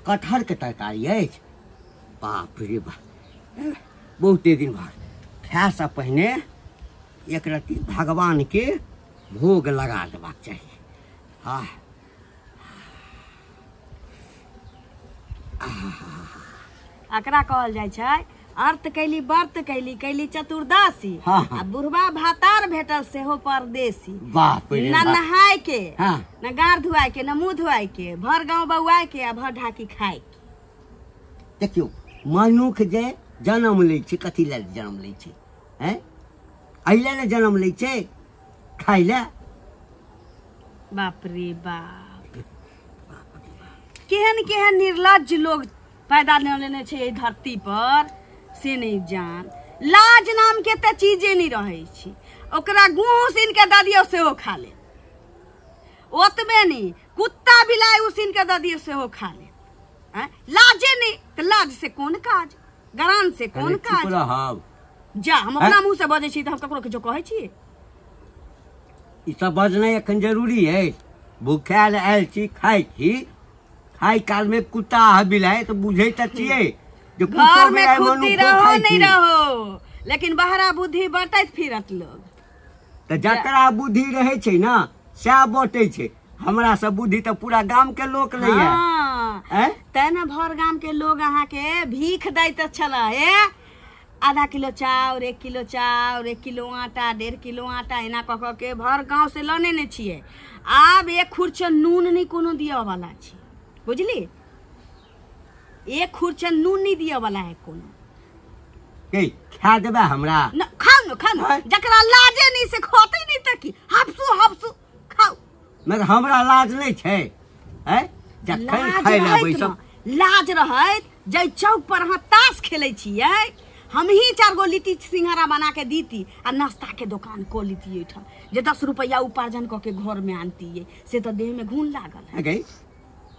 कटहर के तरकारी अछि। बाप रे बाप, बहुते दिन भर खायसँ पहिने एक रत्ती भगवान के भोग लगा देबाक चाही। हाँ, एकरा कहल जाइ छै अर्थ कैली व्रत कैली कैली चतुर्दशी। हाँ। आ बुढ़वा भातार भेटल सेहो परदेसी। बाप रे न बाप। नहाय के, हाँ। न गार धुआय के, न मुंह धुआय के, भर गांव बौआय के आ भर ढाकी खाय के। देखियौ, मनुख जे जन्म लै छै कथी लए जन्म लै छै? हैं, एहि लए ने जन्म लै छै, खाय लए। बाप रे बाप, केहन केहन निर्लज्ज लोग पैदा ल लेने छै एहि धरती पर से नहीं जान। लाज नाम के तऽ चीजे नहीं रहै छै। ओकरा गुह उसिन के दऽ दियौ सेहो खा ले, ओतबे नहीं कुत्ता बिलाइ उसिन के दऽ दियौ सेहो खा ले। आँय, लाजे नहीं तऽ लाज से कोन काज, गरान से कोन कने चुप काज। रहब। जा, हम अपना मुँह से बजै छी तऽ हम ककरो किछो कहै छी? ई सब बजनाइ एखन जरूरी अछि? भूखायल आयल छी, खाइ छी, खाय काल में कुत्ता आ बिलाइ तऽ बुझै तऽ छियै जे कुत्तो घर में बिलाइ खुद्दी मनुखो रहो खाइ नहीं छै। रहो, लेकिन बहरा बुद्धि बटैत फिरत लोग। तऽ जकरा बुद्धि रहै छै ने सएह बटै छै। हमरा सब बुद्धि तऽ पूरा गाम के लोक लैया। हाँ, आँय? तें ने भर गाम के लोग अहाँ के भीख दैत छल। ए आधा किलो चाउर, 1 किलो चाउर, 1 किलो आटा, 1.5 किलो आटा, एना कऽ कऽ के भर गाँव से लऽ नेने छियै। आब एक खुरचन नून नहि कोनो दिअ वाला छै, बुझली? एक खुरचन नून नहीं दिअ वाला है कोनो। के खा देबै हमरा? न खाउ न, खाउ न, आँय? जकरा लाजे नहीं से खोते नहीं तऽ की हफसू हफसू खाउ। मगर हमरा लाज नहि छै? आँय, जखन लाज खाय लए रहैत बैसब न, लाज रहैत जै चौक पर अहाँ ताश खेलै छियै, हमही 4 गो लिट्टी सिंघाड़ा बना के दीती आ नाश्ता के दुकान कऽ लीती एहिठाम, जे 10 रुपैआ उपार्जन कऽ के घर में आनतियै, से तऽ देह में घून लागल है। गई,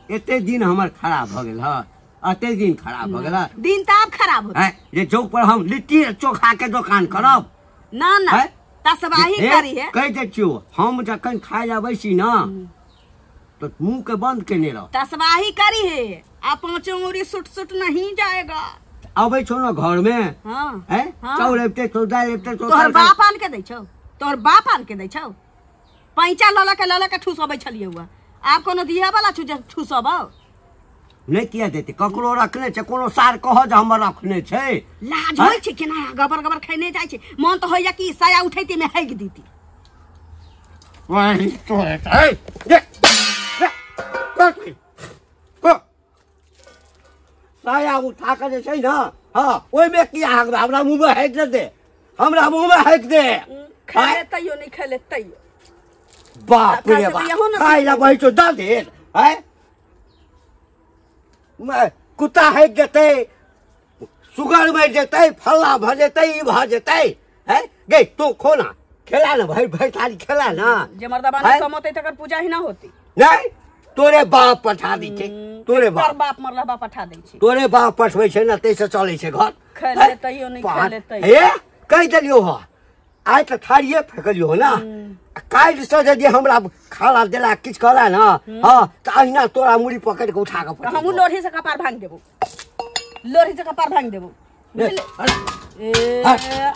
एते दिन हमर खराब भऽ गेल ह, एते दिन खराब भऽ गेल ह। दिन तऽ आब खराब होतै। आँय, जे चौक पर हम लिट्टी चोखा के दुकान करब। ना ना, आँय? तसबाही करी है। कहि दै छियौ, हम जखन खाय लए बैसी न तऽ मुँह के बंद केने रह। तसबाही करी है, आ पांचों उंगली सुट सुट नहीं जाएगा। अबै छौ न घर में? हाँ। हैं? हाँ। चाउर अबिते छौ, दालि अबिते छौ, तोहर तरकारी- बाप आन के दै छौ? तोहर बाप आन के दै छौ? पैंचा लऽ लऽ के लऽ लऽ के ठुसबै छलियै हुआ, आब कोनो दिहे वाला छु जे ठुसबौ? नहि किया देतै, ककरो रखने छै? कोनो सार कहऽ जे हमर रखने छै? लाज होइ छै केना गबर गबर खेने जाइ छै। मन तऽ होइया कि साया उठैते में हैग दीती। वही तो है। ए, ये, ये, कर, कर। साया उठा कऽ जे छै ने, हाँ, ओहिमे किया हगबै? हमरा मुँहमे हेक दे, हमरा मुँहमे हेक दे। खेले तैयो नहीं खेले तैयो। बाप रे से बाप, तऽ इहो ने खाय लए बैठो दऽ देल। आँय, कुत्ता हेक जेतै, सुगर मरि जेतै, फल्ला भऽ जेतै, ई भऽ जेतै। हैं गई, तू खो ना, खेला ना, भरि भरि थाली खेला ना। जे मर्दबा आँय? नहीं कमौतै तकर पूजा ही ना होती। नहि, तोरे बाप पठा दै छै, तोरे तोर बाप, बाप मरला बाप पठा दै छै। तोरे बाप पठबै छै ने, ताहिसँ चलै छै घर। खेले हैं? तैयो नहि, खेले तैयो। हे, कहि देलियौ हँ, आइ तऽ थारिये फेकलियौ हँ ने, आ काल्हिसँ यदि हमरा खाना देला किछु कहला ने, हँ, तऽ अहिना तोरा मुड़ी पकड़ि कऽ उठा कऽ तऽ हमहूँ लोढ़ी से कपार भांगि देबौ, लोढ़ी से कपार भांगि देबौ, बुझली? ए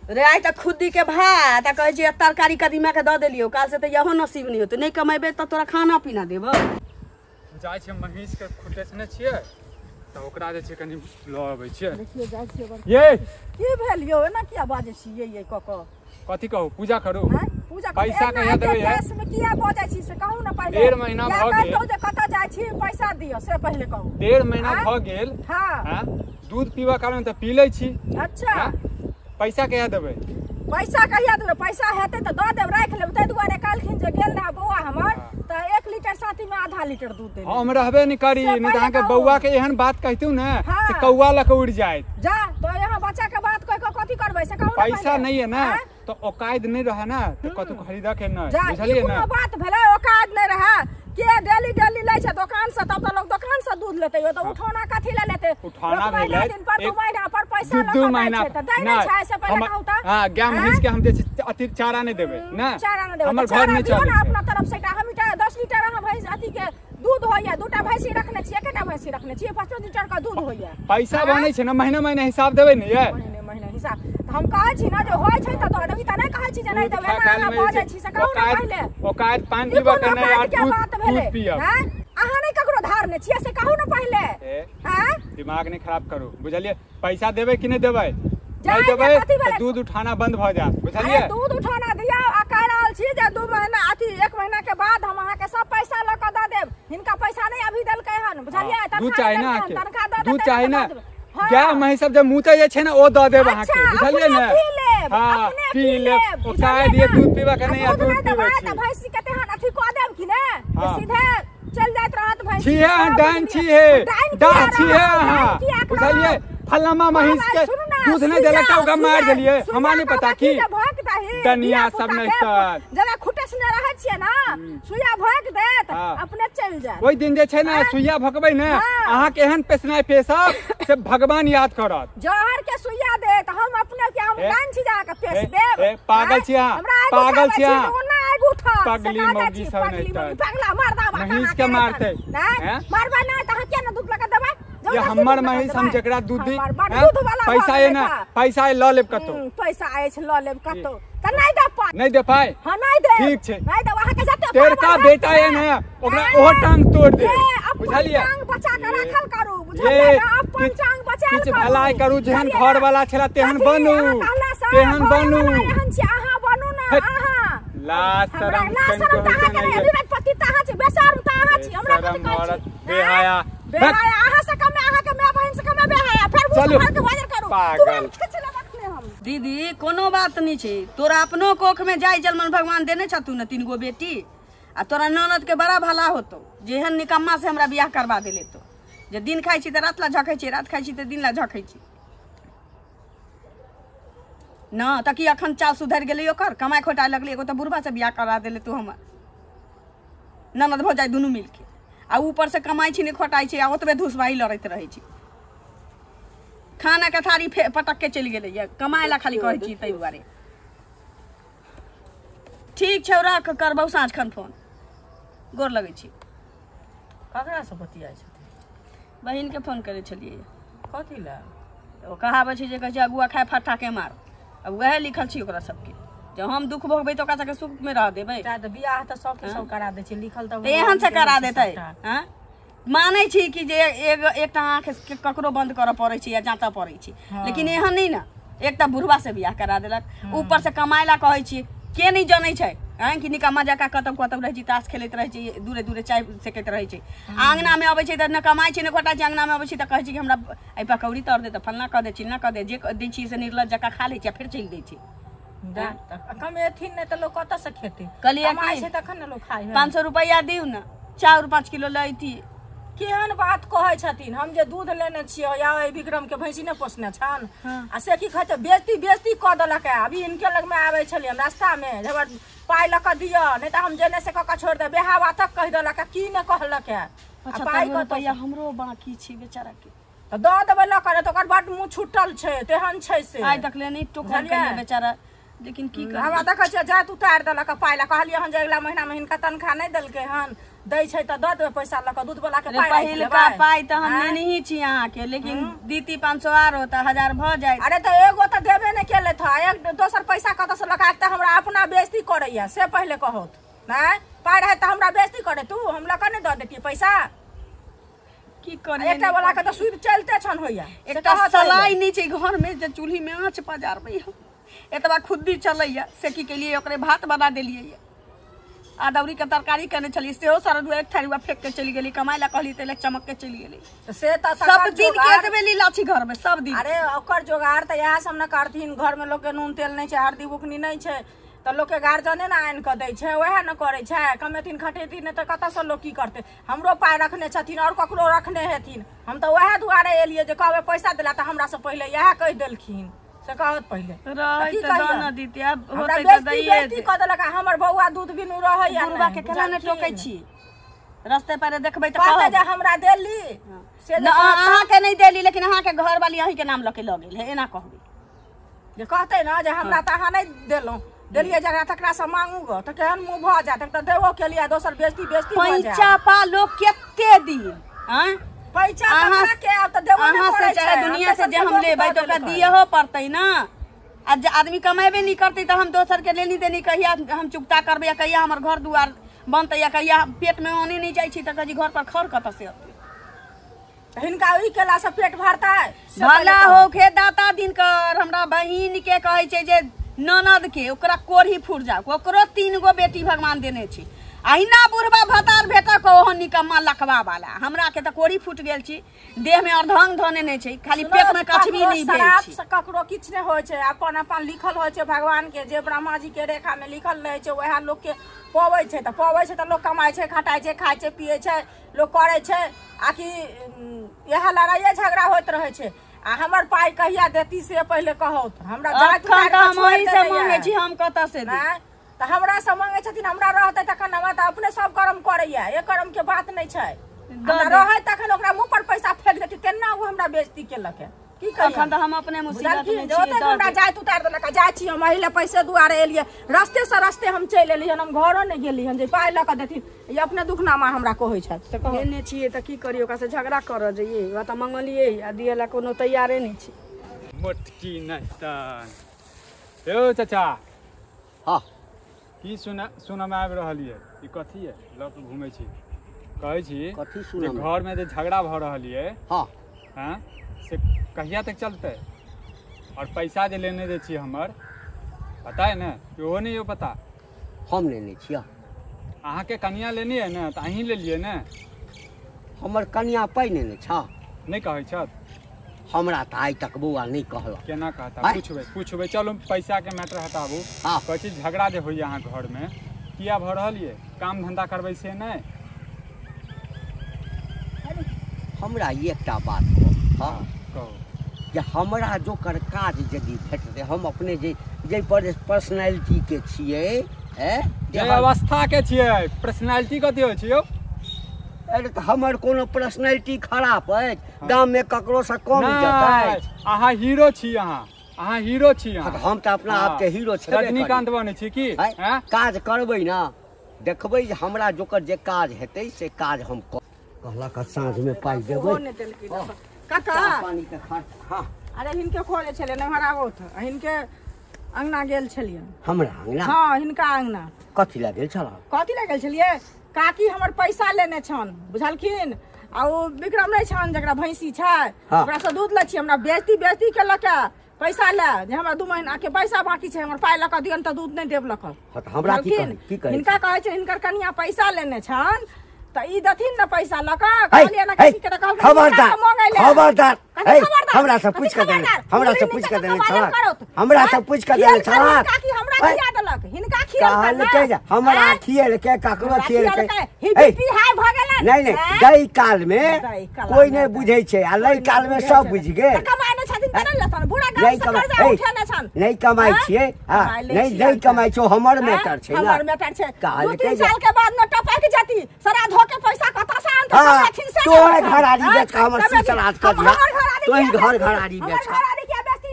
रे, आइ तऽ खुद्दी के भात आ कहै छियै तरकारी कदीमा के दऽ देलियौ, काल से तऽ इहो नसीब नहि होतै। नहि कमेबै तऽ तोरा खाना पीना देबौ। जाइ छियै महींस के खुटेसने छियै तऽ ओकरा जे छै कनि लऽ अबै छियै। देखियौ जाइ छियै बड़। ये की भेल यौ, एना किया बाजै छी ये कऽ कऽ? कथी कहू, पूजा करू। आँय? पूजा करू। पैसा एना कहिया देबै एते यार? देश में किया बजै छी से कहू ने पहिले। 1.5 महीना या भऽ गेल। कहितहुँ जे कतऽ जाइ छी, पैसा दिअ से पहिले कहू। 1.5 महीना आँय? भऽ गेल। हाँ। आँय? दूध पीबऽ कालमे तऽ पी लै छी। अच्छा। आँय? पैसा कहिया देबै? पैसा कहिया देबै? पैसा हेतै तऽ दऽ देब, राखि लेब। ताहि दुआरे कहलखिन जे गेल रहए बौआ हमर तऽ 1 लीटर साथी में आधा लीटर दूध देबै। हम रहबे नहि करी, से नहि तऽ पहिले अहाँके कहू। बौआ के एहन बात कहितहुँ ने हाँ। से कौआ लऽ कऽ उड़ि जायत। जा तो यहाँ बच्चा के बात कहि कऽ कथी करबै से कहू ने पैसा पहिले। नहीं है ना आँय? तो औकात नहीं रहे ना तो कतौ खरीदऽ के नहि, जा, ई बुझलियै कोनो ने? बात भेलै औकात नहि रहे के डेली डेली लै छै दोकान से, तब तऽ लोग दोकान से दूध लेतै, तऽ उठौना कथी लए लेतै? उठौना लोक महीना भेलै, दिन पर, 2 एक महीना पर पैसा दू लऽ दू कऽ दै महीना छै, तऽ दै नहि नहि, छै से पहिले कहू तऽ। हाँ, गाय आँय? महींस के हम जे छै अथी चारा नहि देबै ने, चारा नहि देबै, हमर तऽ घर चारा नहि दियौ चलै ने छै। अपना तरफ से, एकटा हम 10 लीटर अहाँ भैंस अथी के दूध होइया, दूटा भैंसी रखने छी, एकेटा भैंसी रखने छी, 5 लीटर का दूध होइया। पैसा बनै छै ने, महीना महीना हिसाब देबै ने ये। महीने महीना हिसाब त हम कहै छी ना जे होय छै त दऽ देब, ई त नै कहै छी जे नै देबै, एना अहाँ बजै छी से कहू ना पहिले। औकात पान पीबऽ के नै आ दूध पियब। हैं अहाँ नै ककरो धारने छियै से कहू ना पहिले। हैं दिमाग नै खराब करू, बुझलियै? पैसा देबै कि नै देबै? नहीं देबै त दूध उठाना बंद भ जायत, बुझलियै? अरे दूध उठाना दिया आ कह रहल छी जे 2 महीना अथी 1 महीना के बाद हम अहाँ के सब पैसा ल के द देब। हिनका पैसा नहीं अभी देलकै हन, बुझलियै? दूध चाही ना अहाँके, दूध चाही ना। गाय महींस सब जे मुतै जे छै ना ओ द देब अहाँके, बुझलियै ने? हां पी लेब, ओ चाय दिए दूध पीबा के नहीं आ दूध पीबै छी त भैंसी के तेहन अथी क देब कि ने सीधे चल जाइत रहत भैंसी। छी है डाइन छी है, डाह छी है अहाँ, बुझलियै? फलामा महींस के दूध नहीं देलक त ओकरा मार देलियै, हमरा नहीं पता की डनिया सब नहीं तर जरा खुटस ने रहै छियै ना, सुइया भोक देत अपने चल जाय। ओइ दिन जे छै ना सुइया भोकबै ने अहाँ के एहन पेसनाय पेसब से भगवान याद करत। जहर के सुइया देत हम अपने के, हम डाइन छी जा के पेस देब। ए पागल छी अहाँ, पागल छी अहाँ, पगली मौगी सब नहीं तर पगला मार दाबा महींस के मारतै। मारबै नै त अहाँ किया ने दूध लगा देबै? ये हमर महींस हम जकरा दूध दी पैसा ये ना, पैसा ये ल लेब कतौ, पैसा अछि ल लेब कतौ त नै दे पाइ, नै दे पाइ। हां नै दे, ठीक छै नै दे। अहाँ के जते तेरका बेटा ये ने ओकरा ओहो टांग तोड़ दे, बुझलियै? टांग बचा के राखल करू, बुझलियै ना? अपन टांग बचाल करू, किछ भलाई करू, जेहन घर वाला छला तेहन बनू, तेहन बनू। एहन छी अहाँ बनू ना, अहाँ ला शरम ला शरम त अहाँ के नै, पति त अहाँ छी, बेशर्म त अहाँ छी, हमरा कथि कहै छी? बेहाया बेहाया अहाँ से कम, अहाँ के my बहिन से कम बेहाया, फेर मुंह भर के बाजर करू तुरंत खींच लेब अखने हम। दीदी कोनो बात नहीं छै, तोरा अपनो कोख में जाय जलमन भगवान देने छथु ने 3 गो बेटी, आ तोरा ननद के बड़ा भला होतो जेहन निकम्मा से हमरा बियाह करवा देले। तो जे दिन खाइ छी त रात ला झकै छी, रात खाइ छी त दिन ला झकै छी ना। त की अखन चाल सुधरि गेलै ओकर, कमाइ खोटाइ लगलै, एगो त बुढ़बा से बियाह करा देले तू हमर ननद भौजाइ दुनू मिलके, आ ऊपर से कमाइ छी नहि खोटाइ छी, आ ओतबे धुसबाही लड़ैत रहै छी। खाना के थारी पटक के चलि गेलै, कमाइ ला खाली कहै छी ताहि दुआरे। ठीक छै रख, करबौ साँझ खन फोन। गोर लगै छी। ककरा से बतियाइ छथिन? बहिन के फोन करै छलियै। कथी ला? ओ कहावत छै जे कहै छै अगुआ खाय फट्ठा के मार, अब वएह लिखल छी ओकरा सबके, जब हम दुख भोगबै तऽ ओकरा सबके सुख में रह देबै। तऽ बियाह तऽ सबके सब करा दै छै, लिखल तऽ एहन से करा देतै। हँ मानै छी कि जे एकटा आँख ककरो बंद करऽ पड़ै छै या जाँतऽ पड़ै छै, लेकिन एहन नहि ने। एक तऽ बुढ़वा से बियाह करा देलक, ऊपर से कमाइ ला कहै छी, के नहि जनै छै आँय कि निकम्मा जकाँ कतौ कतौ रहै छै, ताश खेलैत रहै छै, दूरे दूरे चाय सेकैत रहै छै। आँगना मे अबै छै तऽ ने कमाइ छै ने खोटाइ छै, आँगना मे अबै छै तऽ कहै छै कि हमरा एहि पकौड़ी तर दे, तऽ फल्लाँ कऽ दे, चिल्लाँ कऽ दे, जे दै छी से निर्लज जकाँ खा लै छै आ फेर चलि दै छै। कमेथिन नहि तऽ लोक कतऽ से खेतै? कहलियै कमाइ छै तखन ने लोक खाइ है। 500 रुपैआ दियौ ने, चाउर 5 किलो लैती। केहन बात कहै छथिन? हम जे दूध लेने छियै या एहि विक्रम के भैंसी ने पोसने छन, आ से की कहै छै बेजती बेजती कऽ देलक है। अभी इनके लगमे आबै छलियै हम रास्ता मे, झबर पाइ लऽ कऽ दिअ नहि तऽ हम जेने से कऽ कऽ छोड़ि देब, बेहावा तक कहि देलक है, की नहि कहलक है। 75 रुपैआ हमरो बाकी छै बेचारा के, तऽ दऽ देबै लऽ कऽ, तऽ ओकर बड मुँह छुटल छै, तेहन छै से। आइ तक ले नहि टोकल बेचारा, लेकिन की करबै? हमरा देखै छियै जात उतारि देलक पाइ लऽ। कहलियै हन जे अगिला महीना मे हिनका तनखा नहि देलकै हन, दै छै तऽ दऽ देबै पैसा लऽ कऽ, दूध वाला के पाइ। पहिलका पाइ तऽ हम लेनही छी अहाँके, लेकिन दीती 500 आरो तऽ 1000 भऽ जायत। अरे तऽ एगो तऽ देबे नहि केलथि हँ, एक दोसर पैसा कतऽ से लऽ कऽ तऽ हमरा अपना बेइज्जती करैया से पहिले कहौत। नहि पाइ रहै तऽ हमरा बेइज्जती करे तू, हम लऽ कऽ नहि दऽ देतियै पैसा? की करी? एकटा वाला के तऽ सुध चलते छन होइया। एकटा सलाई नहि छै घर मे जे चूल्ही मे आँच पजारबै हम, एतबा खुद्दी चलैया से की केलियै ओकरे भात बना देलियै, अदौरी के तरकारी केने छलियै सेहो सरदुआ एक थारी फेंक के चलि गेली। कमाइ ला कहली तैले चमक के चलि गेली। से तऽ सब दिन के एतबे लीला छी घर में सब दिन। अरे ओकर जोगाड़ तऽ इएह सब ने करथिन, घर में लोक के नून तेल नहि छै, हरदी बुकनी नहि छै, तऽ लोक के गार्जियने ने आनि कऽ दै छै, वएह ने करै छै। कमेथिन खटेथिन नहि तऽ कतऽसँ लोक की करतै? हमरो पाइ रखने छथिन आओर ककरो रखने हेथिन, हम तऽ वएह दुआरे एलियै जे कहबै पैसा देला तऽ हमरा से पहिले इएह कहि देलखिन, से कहत पहिले कऽ देलक। हमर बौआ दूध बिनु रहैया, बुढ़बा के केना नहि टोकै छी? रस्ते पर देखबै तऽ कहतै जे हमरा देली से अहाँ के नहि देली, लेकिन अहाँ के घर वाली अहीं के नाम लऽ के लऽ गेल है, एना कहबै जे कहतै ने जे हमरा तऽ अहाँ नहि देलहुँ, देलियै जकरा तकरा से मांगू ग तऽ केहन मुँह भऽ जायत। तऽ देबो केलियै दोसर बेइज्जती बेइज्जती भऽ जायत। पैंचा पा लोग केते दिन आँय पैंचा ककरा के आब तऽ देबो नहि अहाँ से पड़ै चाहे छै। दुनिया से जे हम लेबै तऽ ओकरा दियहो पड़तै ना। आ जे आदमी कमेबे नहीं करतै तऽ हम दोसर के लेनी देनी कहिया हम चुकता करबै या कहिया हमर घर दुआर बनतै या कहिया पेट में ओने नहीं जाइ छी तऽ कहै छी घर पर खर कतऽ से अतै। हिनका ई केला से पेट भरतै? भला होखे दाता दिनकर हमरा बहिन के कहै छै जे ननद के ओकरा कोढ़ी फुट जाओ, ओकरो 3 गो बेटी भगवान देने छै। अहिना बुढ़बा भतार भेटक ओहो निकम्मा लकवा वाला। हमरा के तऽ कोढ़ी फूट गेल छी, देह में अर्धंग धने नहि छै, खाली पेट में कछबी नहि भेल शराब छै। से ककरो किछु नहि होइ छै, अपन अपन लिखल होइ छै भगवान के, जे ब्रह्मा जी के रेखा में लिखल रहै छै वएह लोक के पबै छै। तऽ पबै छै तऽ लोक कमाइ छै, खटाइ छै, खाइ छै, पियै छै, लोक करै छै। आ कि इएह लड़ाइए झगड़ा होइत रहै छै। आ हमर पाइ कहिया देती से पहिले कहौ। हमरा जाइत अखन तऽ हम ओहि से मांगै छी, हम कतऽ से दी? तऽ हमरा से मांगै छथिन, हमरा रहतै तखन हमरा तऽ अपने सब कर्म करैया, एक कर्म के बात नहि छै। हमरा रहै तखन ओकरा मुँह पर पैसा फेंक देती, तेना ओ हमरा बेइज्जती केलक। की कहियै अखन तऽ हम अपने मुसीबत में छी। ओतेक हमरा जाइत उतारि देलक। जाइ छी हम एहि लए पैसे दुआरे एलियै, रस्ते से रस्ते हम चलि एलियै, हम घरो नहि गेलियै हन जे पाइ लऽ कऽ देथिन। ई अपने दुखनामा हमरा कहै छथि से कहू। लेने छियै तऽ की करियै, ओकरा से झगड़ा करऽ जइयै। ओकरा तऽ मंगलियै आ दियै लए कोनो तैयारे नहि छै। मोटकी नहि तऽ यौ चाचा। हाँ की सुनमे आबि रहल ये? ई कथी ये लऽ कऽ घूमै छी? कहै छी कथी जे सुनमे? घर में जे झगड़ा भऽ रहल ये, हाँ हाँ से कहिया तक चलतै? और पैसा जे लेने जे छी हमर, पता है ने? ओहो नहीं यौ पता। हम लेने छियै। अहाँके कनिया लेने है ने, तऽ अहीं लेलियै ने। हमर कनिया पाइ लेने छ? नहि कहै छथि हमरा तऽ आइ तक बौआ नहि कहलक। केना कहता? पूछबै पूछबै। चलू पैसा के मैटर हटाबू। हाँ कहै छी झगड़ा जे होइए अहाँ घरमे किया भऽ रहल ये? काम धंधा करबै से नहि? हमरा एकटा बात कहू। हाँ कहू। जे हमरा जोकर काज यदि भेटतै, हम अपने जे जे पर्सनैलिटी के छियै, जे अवस्था के छियै, पर्सनैलिटी कथी होइ छै यौ? अरे तऽ हमर कोनो पर्सनैलिटी खराब अछि? गाम में ककरो से कम इज्जत अछि? अहाँ हीरो छी, अहाँ हीरो छी। हम तऽ अपना आप के हीरो छी। रजनीकांत बनै छी की? काज करबै ना, देखबै जे हमरा जोकर जे काज हेतै से काज हम कहलक साँझ में पाइ देबै। काका पानी के खर्च। हाँ अरे हिनके खोले छलै नहर आबौथ, हिनके अंगना गेल छलियै। हमरा अंगना? हाँ हिनका अंगना। कथी लए गेल छलहुँ? कथी लए गेल छलियै? काकी हमर पैसा लेने छन बुझलखिन। आ ओ विक्रम नहि छन जकरा भैंसी छै, ओकरा से दूध लै छी। हमरा बेइज्जती बेइज्जती केलक पैसा ले, जे हमरा 2 महीना के पैसा बाकी छै, हमर पाइ लऽ कऽ दियन तऽ दूध नहि देब लऽ कऽ। हमरा की कहै? हिनका कहै छै हिनकर कनिया पैसा लेने छन तऽ ई देथिन ने पैसा लऽ कऽ। कहलियै ने काकी के, कहलखिन खबरदार खबरदार, हमरा से पूछि कऽ देने, हमरा से पूछि कऽ देने छलक, हमरा से पूछि कऽ देने छलक। काकी हमरा खिया देलक, हिनका खियलकै जे हमरा खियलकै, ककरो खियलकै। बीपी हाई भऽ गेलै। नहीं नहीं, दै काल में कोई नहीं बुझै छै, आ लै काल में सब बुझि गेल। कमाइ नहि छथिन तऽ नहि लेतन, बुढ़ा गाम से कर्जा उठेने छन। नहीं कमाइ छियै, नहीं नहीं कमाइ छौ, हमर मैटर छै ना, हमर मैटर छै। 2-3 साल के बाद न टपक जाती, श्राद्ध के पैसा कतऽ से आनतै? तोहर घरारी बेच कऽ हमर श्राद्ध कऽ दिहऽ। तोही घर घरारी बेच कऽ।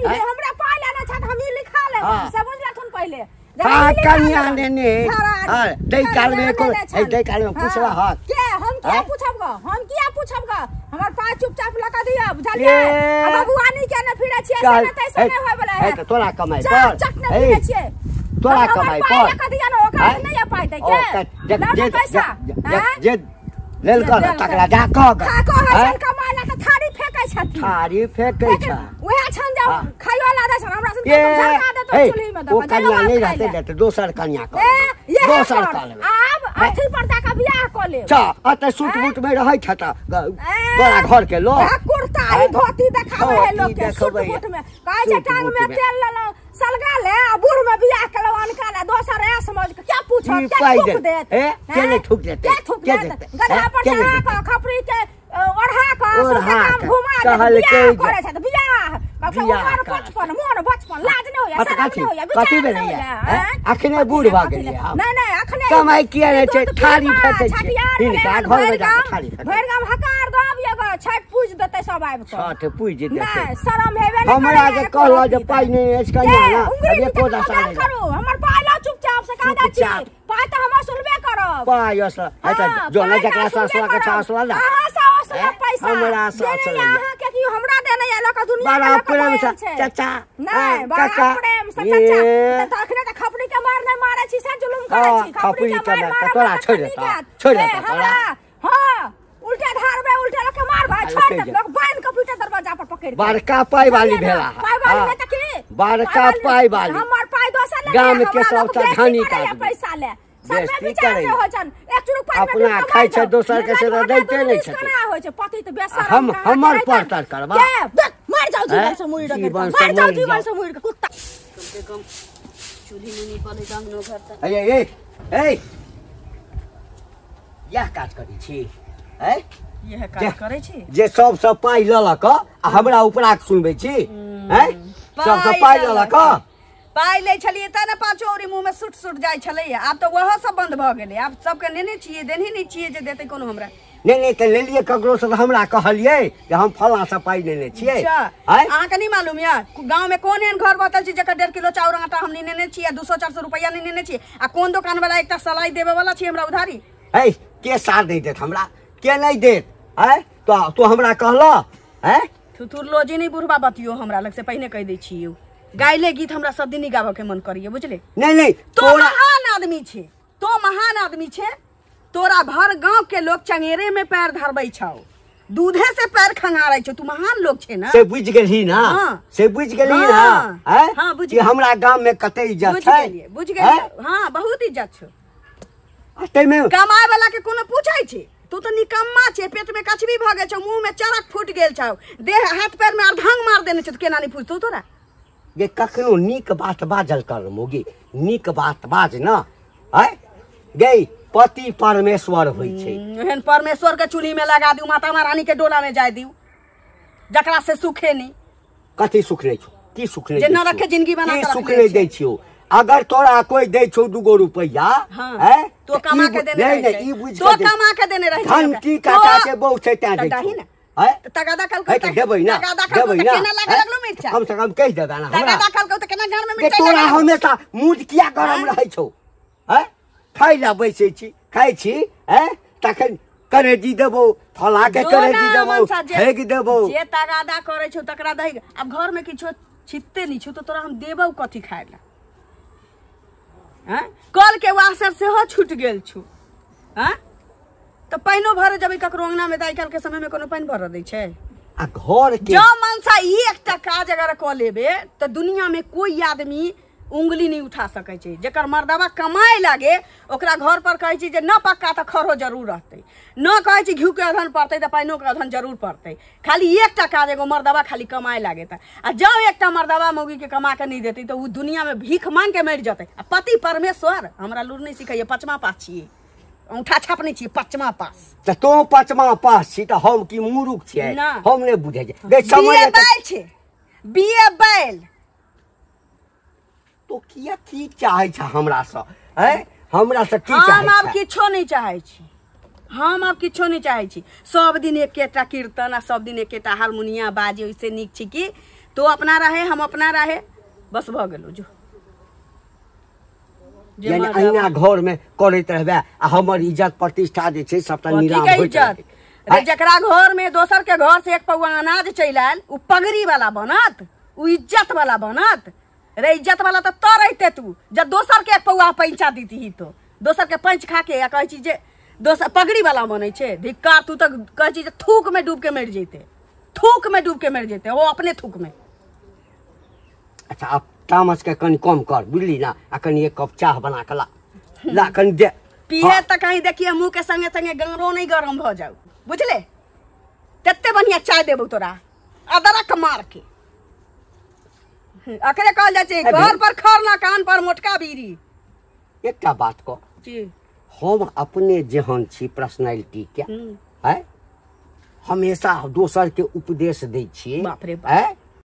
हमरा पाइ लेने छथि, हम ई लिखा लेब से बुझलथुन पहिले। हाँ कनिया लेने दै काल में दै काल में पूछला हक के? हम किया पूछब ग? हम किया पूछब ग? हमर पाइ चुपचाप लऽ कऽ दिअ बुझलियै? आ बबुआनी के ने फिरै छियै से ने तैसे नहि होय बला है। तोरा कमाइ पर, चट ने फिरै छियै, तोरा कमाइ पर लऽ कऽ दिअ ने, ओकरा नहि पाइ दै के पैसा जे लेलकऽ ने तकरा जा कह ग। कहै छन कमाइ लए तऽ थारी फेकै छथिन, थारी फेकै छ। उएह छन जे खाइयो ला दै छन, हमरा सन के झरका देतौ चूल्ही में। ओ कनिया नहि रहतै तऽ दोसर कनिया कऽ लेबै, दोसर कऽ लेबै। आब अथी पर जा कऽ बियाह कऽ लेब। चा अतऽ सूट बूट में रहै छ तऽ बड़ा घर के लोग कुर्ता ई धोती देखाबै है लोक के, सूट बूट में कहै छै टांग में तेल लेलहुँ सलगा ले, आ बूढ़ में बियाह केलहुँ अनका ले, दोसर ऐ समझ के क्या पूछब, क्या थूक देत? के नहि थूक देतै? के थूक देत? गधा पर चढ़ा कऽ खपरी के ओढ़ा कऽ सौंसे गाम घुमा देत। बियाह करै छथि, बियाह उमर बचपन मोर बचपन लाज नै होया शरम नै होया कथी भेलैया अखने बूढ़ भ गेलियै हम। नै नै अखने कमाई किया नै छै थारी फेकै छै हिनका घर मे जा के थारी फेकै भरि गाम हकार दब एगो छठ पूज देतै सब आबि के छठ पूज देतै नै शरम हेबे नै हमरा जे कहलो जे पाइ नै अछि कन्या ना एको दशा नै करू हमर पाइ लाउ चुपचाप से कह दै छी पाइ त हम असुलबे करब पाइ असुल है त जो नै जकरा से असुला के छ असुला ना अहाँ से असुला पैसा हमरा से असुला अहाँ के की हमरा देने या लोक दुनिया बड़ा प्रेम से चाचा नै बड़ा प्रेम से चाचा त अखने त खपड़ी के मार नै मारै छी से जुलुम करै छी खपड़ी के मार तोरा छोड़ देता छोड़ देता हमरा हां उल्टा धारबे उल्टा लोक के मारबा छोड़ दे लोक बांध के पीटे दरवाजा पर पकड़ के बड़का पाई वाली भेला पाई वाली है त की बड़का पाई वाली हमर पाई दोसर ले गाम के सब धनी का पैसा ले सब विचार नै हो छन एक रुपया अपना खाइ छै दोसर के से दैते नै छै केना होइ छै पति त बेसर हम हमर परतर करबा के देख मर जाउ जीवन से मुइर के मर जाउ जीवन से मुइर के कुत्ता कम से कम चूल्ही नै निपलै अंगनो घर त ए ए ए यह काज करै छी हैं यह काज करै छी जे सब सब पाइ ल ल क आ हमरा उपरा के सुनबै छी हैं सब सब पाइ ल ल क पाइ लै छलियै त ने पाँचो औरी मुँह में सुट सुट जाइ छलै आब तऽ वह सब बंद भऽ गेलै आब सबके नेने छियै देनही नहि छियै जे देतै कोनो हमरा नहि नहि तऽ लेलियै ककरो से हमरा कहलियै जे हम फलां से पाइ लेने छियै अहाँके नहि मालूम यऽ गाँव में कोन एहन घर बचल छै जकर 1.5 किलो चाउर आटा हम नहि नेने छियै 200-400 रुपैआ नहि नेने छियै आ कोन दोकान वाला एकटा सलाई देबे वाला छै हमरा उधारी है के साथ नहि देत हमरा के नहि देत है तो हमरा कहलऽ है थुथुर लोजी नहि बुढ़बा बतियो हमरा लग से पहिने कहि दै छियै गायले गीत हमरा सब दिन गाबऽ के मन करिए बुझले नहीं नहीं तो महान आदमी छे तो महान आदमी छे तोरा भर गांव के लोग चंगेरे में पैर धरबै छौ दूधे से पैर खंगारै छौ तू महान लोग छे ना से बुझ गेलही ना हाँ। से बुझ गेलही ना हाँ, हाँ, बुझ कि हमरा गांव में कते इज्जत छै बुझ गेलियै हां बहुत इज्जत छौ आ तैमे कमाए वाला के कोनो पूछै छै तू तो निकम्मा छे पेट में कचबी भ गेल छौ मुंह में चरक फूट गेल छौ देह हाथ पैर में अर्धांग मार देने छौ केना नहीं पूछतौ तोरा जे कखनो नीक बात बाजल कर मोगी नीक बात बाज न है गई पति परमेश्वर होइ छै एहन परमेश्वर के चूल्ही में लगा दिउ माता महारानी के डोला में जाय दिउ जकरा से सुखे नहीं कथी सुख नहीं छौ की सुख नहीं जे नरक के जिंदगी बना के सुख नहीं दै छियौ अगर तोरा कोई दै छौ 2 रुपैया है तो कमा के देने नहीं नहीं ई बुझ तो कमा के देने रहे धनकी काका के बहु छै तैं दै छौ है तगादा कल को देबै ना तगादा कल को केना लागे लगलो मिर्चा कम से कम कहि देबै ना हमरा तगादा कल को त केना घर में मिर्चा तोरा हमेशा मूड किया गरम रहै छौ है खाइ ला बैसै छी खाइ छी है तखन करेजी देबौ फला के करेजी देबौ हेग देबौ जे तगादा करै छौ तकरा दही अब घर में किछो छित्ते नहीं छौ त तोरा हम देबौ कथी खाइ ला हैं कल के वासर सेहो छूट गेल छौ हैं त पाइनो भरे जबै ककरो अंगना में त आइ काल्हि के समय में कोनो पानि भरऽ दै छै आ घर के जँ मनसा ई एकटा काज अगर कऽ लेबे त दुनिया में कोई आदमी उंगली नहीं उठा सकै छै जकर मर्दबा कमाए लागे ओकरा घर पर कहै छै जे न पक्का त खरो जरूर रहतै न कहै छै घिउ के अधन पड़तै त पाइनो के अधन जरूर पड़तै खाली एकटा काज एगो मर्दबा खाली कमाए लागे त आ जँ एकटा मर्दबा मौगी के कमा के नहीं देतै त उ दुनिया में भीख मांग के मरि जेतै आ पति परमेश्वर हमरा लूर नहीं सिखैया पचमा पास छियै औंठा छाप नहीं छियै पचमा पास त तो पचमा पास छी त हम की मूर्ख छियै हम नहि बुझै छियै बीए बैल छै बीए बैल तो किया की चाहै छ हमरा से हैं हमरा से की चाहै हम आब किछो नहीं चाहै छी हम आब किछो नहीं चाहै छी सब दिन एकेटा कीर्तन आ सब दिन एकेटा हारमोनिया बाजे ओइसे नीक छी कि तो अपना रहे हम अपना रहे बस भ गेलो जो यानी अहिना घर में करैत रहबै आ हमर इज्जत प्रतिष्ठा जे छै सबटा नीलाम होइत रहै जकरा घर में दोसर के घर से एक पौआ अनाज चलि आयल उ पगड़ी वाला बनत उ इज्जत वाला बनत रे इज्जत वाला तो तो रहते तू जब दोसर के एक पौआ पैंचा दीती तो दोसर के पैंच खा के या कहै छी जे दोसर पगड़ी वाला बनै छै धिक्कार तू तऽ कहै छी जे थूक में डूब के मरि जैते थूक में डूब के मरि जैते ओ अपने थूक में। अच्छा अब तामस के कनि कम कर बुझली ना आ कनि एक कप चाह बना के ला ला कनि दे पिए तऽ कहीं देखिए मुँह के संगे संगे गंगरो नहीं गरम भऽ जाऊ बुझले तते बढ़िया चाय देबौ तोरा अदरक मार के अकरे कहल जाइ छै घर पर खर ना कान पर मोटका बीड़ी। एकटा बात कह जी हम अपने जेहन छी पर्सनैलिटी के है हमेशा दोसर के उपदेश दै छियै बाप रे बाप